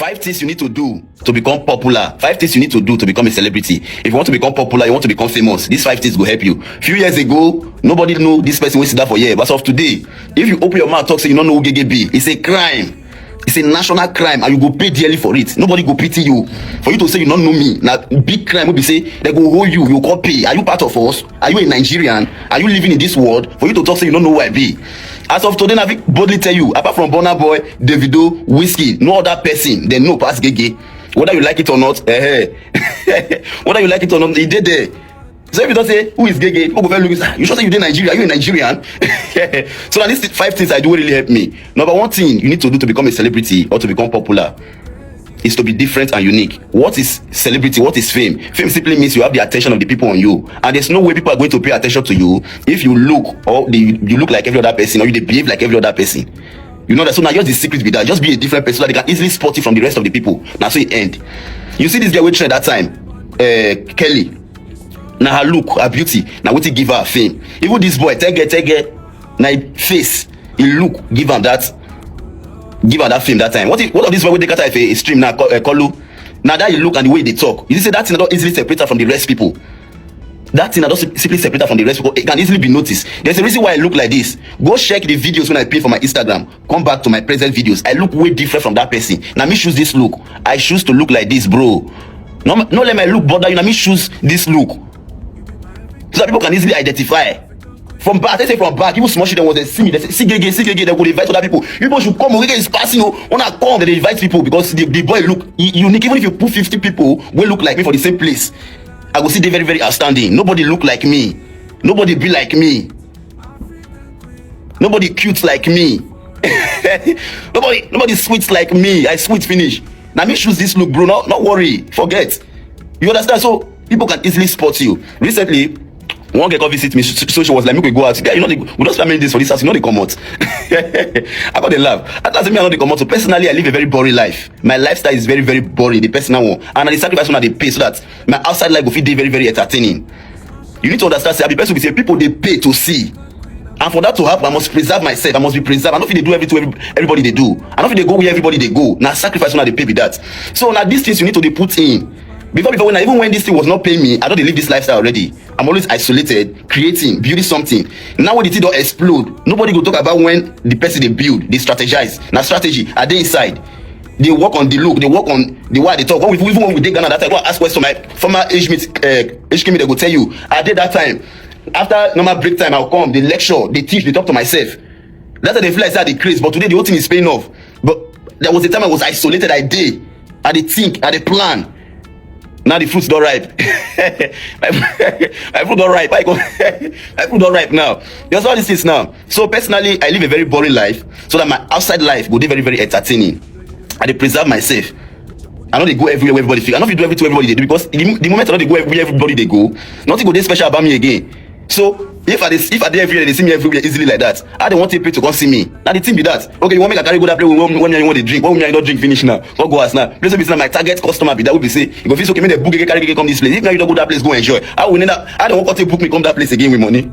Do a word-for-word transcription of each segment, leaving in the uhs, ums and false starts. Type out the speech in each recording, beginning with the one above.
Five things you need to do to become popular. Five things you need to do to become a celebrity. If you want to become popular, you want to become famous, these five things go help you. Few years ago, nobody know this person wey sit down for here. But as of today, if you open your mouth talk say you no know who Gege be, it's a crime. It's a national crime and you go pay dearly for it. Nobody go pity you. For you to say you no know me, na big crime wey be say dem go hold you, you go come pay. Are you part of us? Are you a Nigerian? Are you living in this world? For you to talk say you no know who I be. As of today, na fit boldly tell you, apart from Burna Boy, Davido, Wizkid, no other person dem know pass Gege. Whether you like it or not, eh, whether you like it or not, e dey there. So if you don say, "Who is Gege?" People go first look you say, "Ah, you sure say you dey Nigeria? You a Nigerian?" So na these five things I do wey really help me. Number one thing you need to do to become a celebrity or to become popular is to be different and unique. What is celebrity? What is fame? Fame simply means you have the attention of the people on you, and there's no way people are going to pay attention to you if you look or they, you look like every other person or you dey behave like every other person. You know that, so now just the secret be that, just be a different person so that they can easily spot you from the rest of the people. Na so e end. You see this girl wey trend that time, uh, Kelly. Na her look, her beauty, na wetin give her fame. Even this boy, Tege Tege, na him face, he look give am that, give am that fame that time. What if, what of this boy wey dey kata if a stream na, uh, Kolu? Na that he look and the way he dey talk. You see say that thing don easily separate her from the rest people. That thing na don sim- simply separate her from the rest people. It can easily be noticed. There's a reason why I look like this. Go check the videos wey I pin for my Instagram. Come back to my present videos. I look way different from that person. Na me choose this look. I choose to look like this, bro. No, no let my look bother you. Na me choose this look. So that people can easily identify. From back, I say from back, even small children was dey see me. They say, "See Gege, see Gege." They go dey invite other people. People should come. Gege is passing. Oh, when I come, they dey invite people because the, the boy look u-, unique. Even if you put fifty people wey look like me for the same place, I go still dey very, very outstanding. Nobody look like me. Nobody be like me. Nobody cute like me. Nobody, nobody sweet like me. I sweet finish. Na me choose this look, bro. No, no worry. Forget. You understand? So people can easily spot you. Recently, one girl come visit me, so, so she was like, "Make we go out." Guy, you know, they, we don't spend many days for this house, you know, they come out. I got a laugh. I thought me, I know they come out. So personally, I live a very boring life. My lifestyle is very, very boring, the personal one. And I dey sacrifice una dey pay so that my outside life go fit dey very, very entertaining. You need to understand, say, I be person we say people dey pay to see. And for that to happen, I must preserve myself. I must be preserved. I no fit dey do everything every, everybody dey do. I no fit dey go where everybody dey go. Na sacrifice una dey pay be that. So na these things you need to dey put in. Before, before, when I, even when this thing was not paying me, I don dey live this lifestyle already. I'm always isolated, creating, building something. Now when the thing don explode, nobody go talk about when the person dey build, dey strategize. Na strategy. I dey inside. Dey work on the look, dey work on the way I dey talk. When we, even when we dey Ghana that time, go ask question my former age mate, uh, age mate, they go tell you. I dey that time. After normal break time, I'll come, dey lecture, dey teach, dey talk to myself. That time they feel like say I dey craze, but today the whole thing is paying off. But there was a time I was isolated, I dey, I dey think, I dey plan. Now the fruits don ripe. My, my fruit don ripe. I go, my fruit don ripe now. There's all these things now. So personally, I live a very boring life so that my outside life go dey very, very entertaining. I dey preserve myself. I no dey go everywhere where everybody feel. I no fit do everything everybody dey do because the, the moment I no dey go everywhere everybody dey go, nothing go dey special about me again. So if I dey, if I dey everywhere, they see me everywhere easily like that. How they want to pay to come see me? Now the thing be that. Okay, you want make I carry go that place when, when you want to drink? When you don't drink finish now, go go as now. Place be say na my target customer be that. Will be say you go feel say, "Okay, make they book again, carry again come this place." If now you don't go that place, go enjoy. I will never. I don't want to book me come that place again with money.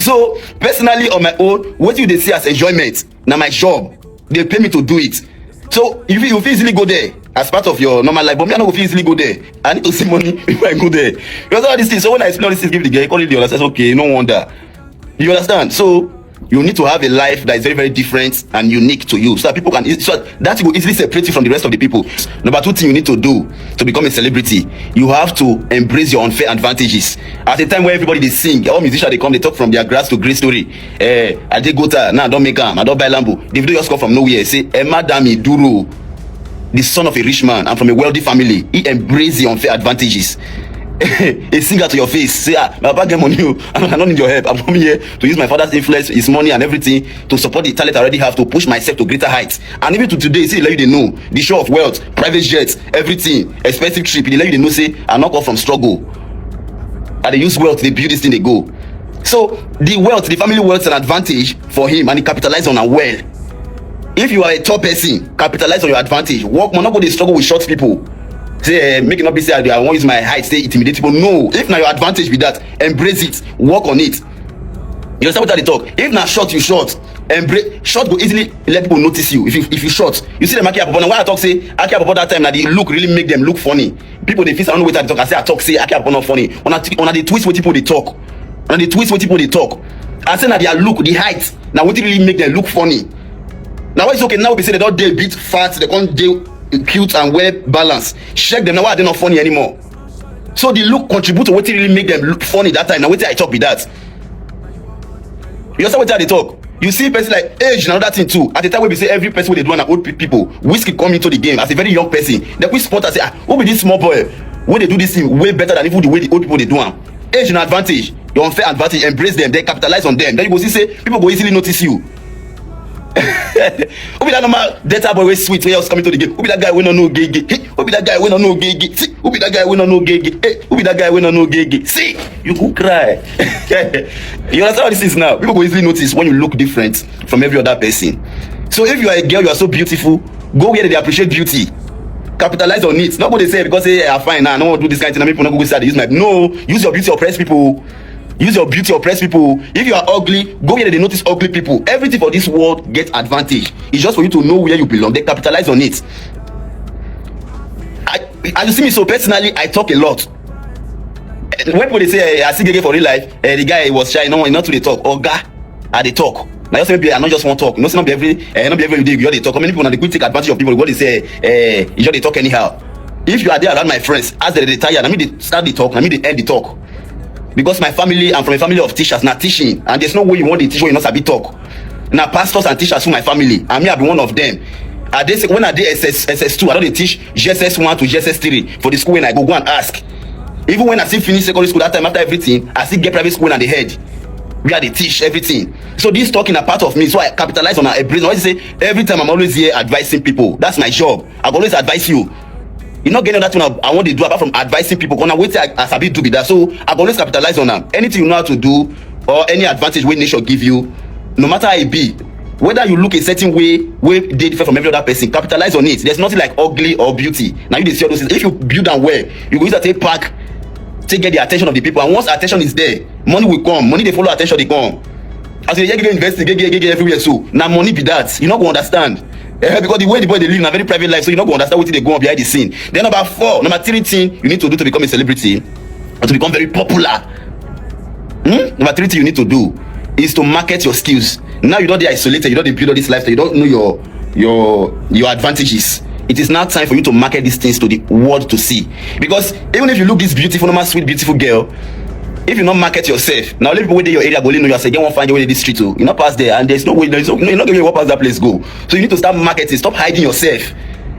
So personally, on my own, what you dey see as enjoyment? Na my job. They pay me to do it. So you fit, you fit easily go there as part of your normal life, but me, I no go fit easily go there. I need to see money before I go there. Because all these things. So when I explain all these things, give the girl, he call it the other. Says, "Okay, no wonder." You understand? So you need to have a life that is very, very different and unique to you, so that people can, so that will easily separate you from the rest of the people. Number two thing you need to do to become a celebrity, you have to embrace your unfair advantages. At a time where everybody dey sing, all musicians dey come, dey talk from their grass to grace story. Eh, I dey gutter, now I don make am, I don buy Lambo. Davido just come from nowhere, say, "Emma Dami Duro, the son of a rich man and from a wealthy family." He embrace the unfair advantages. A singer to your face, say, "Ah, my papa get money, oh. I don't need your help. I'm coming here to use my father's influence, his money and everything to support the talent I already have to push myself to greater heights." And even to today, see, let you dey know, the show of wealth, private jets, everything, expensive trip, they let you dey know, say, I not come from struggle. I dey use wealth, they build this thing, they go. So the wealth, the family wealth is an advantage for him, and he capitalize on am well. If you are a tall person, capitalize on your advantage. Work more, not go dey struggle with short people. Say, eh, make it not be say I, I wan use my height, say intimidate people. No, if na your advantage be that, embrace it, work on it. You understand what I dey talk? If na short you short, Embrace short go easily let people notice you if you if you short. You see the Aki Apopo now. Why I talk say Aki Apopo that time now, the look really make them look funny. People they feel I don't know what I talk. I say I talk say Aki Apopo not funny. When I when I the twist what people they talk, when I the twist what people they talk. I say now their look, the height, now what really make them look funny. Now it's okay. Now we say they don't dey bit fat, they can't dey cute and well balanced. Check them now. Why are they not funny anymore? So the look contribute to what really make them look funny that time. Now what I talk be that. You understand what I talk? You see person like age and other thing too. At the time we be say every person wey dey do am na old pe- people. Whiskey come into the game as a very young person. The quick spot I say, ah, who be this small boy? Wey dey do this thing way better than even the way the old people dey do am. Age na advantage, your unfair advantage, embrace them, then capitalize on them. Then you go see say people go easily notice you. Who be that normal Delta boy wey sweet wey just come into the game? Who be that guy wey no know gay gay? Hey, who be that guy wey no know gay gay? See, who be that guy wey no know gay gay? Hey, who be that guy wey no know gay gay? See, you go cry. You understand what this is now? People go easily notice when you look different from every other person. So if you are a girl, you are so beautiful, go where they appreciate beauty. Capitalize on it. Not go they say because say I fine now, I don't want to do this kind of thing. People not go say I dey use my no. Use your beauty oppress people. Use your beauty oppress people. If you are ugly, go where they notice ugly people. Everything for this world get advantage. It's just for you to know where you belong. They capitalize on it. I, as you see me so personally, I talk a lot. Eh, when people they say eh, I see gay for real life, eh, the guy was shy. No, not to they talk. Oga, I they talk. Now you say maybe I not just want talk. You know, say not be every, eh, not be every day you dey talk. How many people now they quick take advantage of people? What they say, eh, you just they talk anyhow. If you are there around my friends, as they retire, let me they start the talk, let me they end the talk. Because my family, I'm from a family of teachers, not teaching, and there's no way you want to teach when you not sabi talk. Now pastors and teachers for my family, and me I be one of them. I dey say when I dey S S, S S two, I don't dey teach G S S one to G S S three for the school when I go go and ask. Even when I still finish secondary school that time after everything, I still get private school and the head where I dey teach everything. So this talking a part of me, so I capitalize on my brain. I always say every time I'm always here advising people. That's my job. I go always advise you. You not getting that one. I, I want to do apart from advising people. Gonna wait till I, I sabi do be that. So I go always capitalize on them. Anything you know how to do or any advantage wey nature give you, no matter how it be, whether you look a certain way, way dey different from every other person, capitalize on it. There's nothing like ugly or beauty. Now you dey see all those things. If you build them well, you go use that take pack, take get the attention of the people. And once attention is there, money will come. Money they follow attention, they come. As you dey get university, get, get, get, get everywhere, so now money be that. You not go understand. Eh, because the way the boy they live in a very private life, so you not go understand what they go on behind the scene. Then number four, number three thing you need to do to become a celebrity, or to become very popular. Hmm? Number three thing you need to do is to market your skills. Now you don't dey isolated, you don't dey build all this lifestyle, you don't know your your your advantages. It is now time for you to market these things to the world to see. Because even if you look this beautiful, normal, sweet, beautiful girl, if you not market yourself, now only people wey dey your area go only know you as a get one fine girl wey dey this street. Oh, you not pass there, and there's no way, there's no, you not gonna walk past that place go. So you need to start marketing. Stop hiding yourself.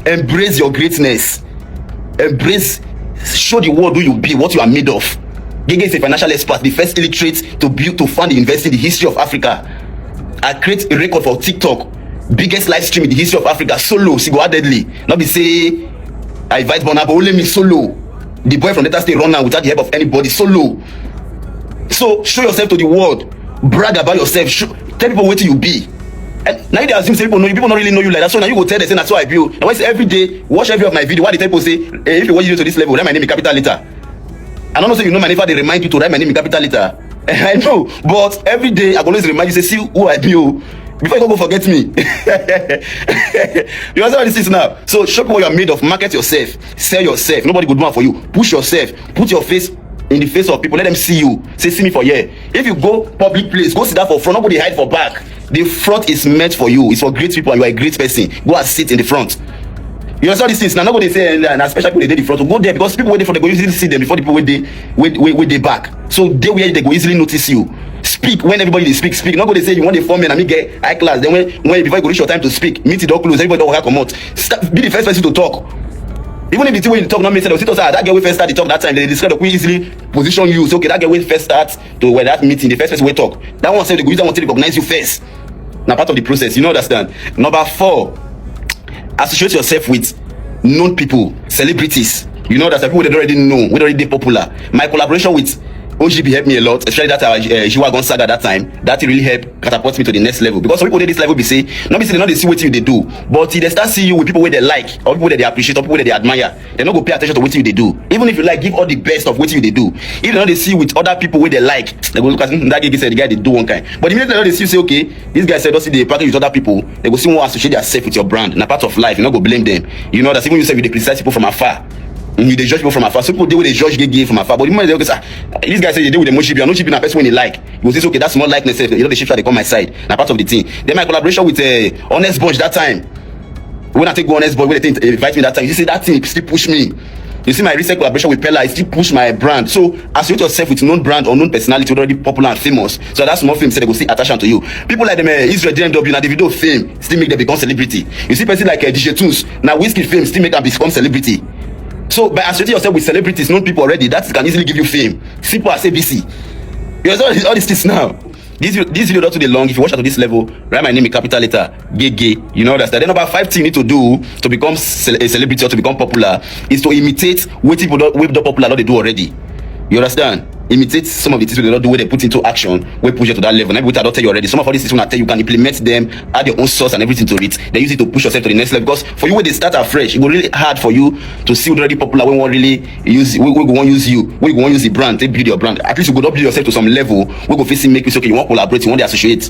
Embrace your greatness. Embrace, show the world who you be, what you are made of. Gege is a financial expert, the first illiterate to build to fund the university in the history of Africa. I create a record for TikTok, biggest live stream in the history of Africa, solo, single-handedly. Not be say I invite Burna, but only me solo. The boy from Delta State run now without the help of anybody, solo. So show yourself to the world, brag about yourself, show, tell people what you be. And now they assume say people know you, people don't really know you like that. So now you go tell them say that's how I be. And when say every day, watch every of my video. Why they tell people say, hey, if you watch you to this level, write my name in capital letter. I don't know say you know my name, they remind you to write my name in capital letter. I know, but every day I go always remind you say, see who I be. Oh. Before you go, go forget me. You understand what this is now? So show people what you are made of, market yourself, sell yourself. Nobody go do one for you. Push yourself, put your face in the face of people, let them see you. Say, see me for here. If you go public place, go sit down for front, nobody hide for back. The front is meant for you. It's for great people, and you are a great person. Go and sit in the front. You understand these things? Now, nobody say, and special people they dey the front. Go there because people waiting for the go usually see them before the people wait they wait wait wait they back. So they where they go easily notice you. Speak when everybody they speak. Speak. Not go they say you want the form and I mean get high class. Then when when before you go reach your time to speak, meet it all close. Everybody don't come out. Start, be the first person to talk. Even if the thing wey you talk not make sense, they will still talk say, ah, that girl wey first start the talk that time, they describe the quick easily position you. So okay, that girl wey first start to where that meeting, the first person wey talk. That one say they go use that one to recognize you first. Now part of the process, you know understand. Number four, associate yourself with known people, celebrities. You know that people that already know, we already dey popular. My collaboration with O G B help me a lot, especially that our uh, G-Wagon saga that time. That really help catapult me to the next level. Because some people dey this level be say, no be say they no dey see wetin you dey do, but if they start see you with people wey they like, or people wey they appreciate, or people wey they admire, they no go pay attention to wetin you dey do. Even if you like, give all the best of wetin you dey do. If they no dey see you with other people wey they like, they go look at, "Hmm, that guy said the guy dey do one kind." But immediately they no dey see you say, "Okay, this guy said don see dey package with other people." They go see wan associate themselves with your brand. Na part of life. You no go blame them. You know that even you sef, you dey criticize people from afar. Mm, you dey judge people from afar. Some people dey wey dey judge gay from afar. But the moment they go say, "Ah, this guy say they dey with the Moshi Bill, no Moshi Bill, na person wey he like." You go say, "Okay, that's more likeness sef. You know, the shift they come my side." Na part of the thing. Then my collaboration with uh, Honest Bunch that time. When I take go Honest Bunch, when they think, invite me that time, you see that thing still push me. You see my recent collaboration with Pella, it still push my brand. So associate yourself with known brand or known personality already popular and famous. So that's more film say they go see attach am to you. People like them, uh, Israel D M W, na Davido fame still make them become celebrity. You see person like uh, D J Tunes, na Wizkid fame still make am become celebrity. So by associating yourself with celebrities, known people already, that can easily give you fame. Simple as A B C. You understand all these things now. This, this video not too dey long. If you watch out to this level, write my name in capital letter, Gege. You know that. Then number five thing you need to do to become cele- a celebrity or to become popular is to imitate what people don't, what popular don't they do already. You understand? Imitate some of the things wey they don't do, where they put into action, where push you to that level. Like what I don't tell you already. Some of all these things when I tell you, you can implement them, add your own sauce and everything to it. Then use it to push yourself to the next level. Because for you, when they start afresh, it will really hard for you to see already popular when one really use, we, we go wan use you, we go wan use the brand, take build your brand. At least you go don build yourself to some level, we go fit see make you say, okay, you wan collaborate, you wan dey associate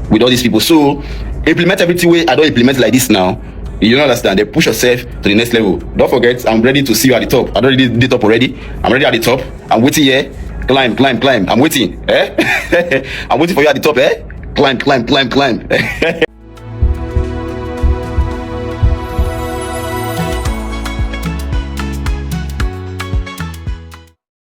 with all these people. So implement everything wey I don implement like this now. You don't understand. They push yourself to the next level. Don't forget, I'm ready to see you at the top. I don't really did top already. I'm ready at the top. I'm waiting here. Climb, climb, climb. I'm waiting. Eh? I'm waiting for you at the top. Eh? Climb, climb, climb, climb.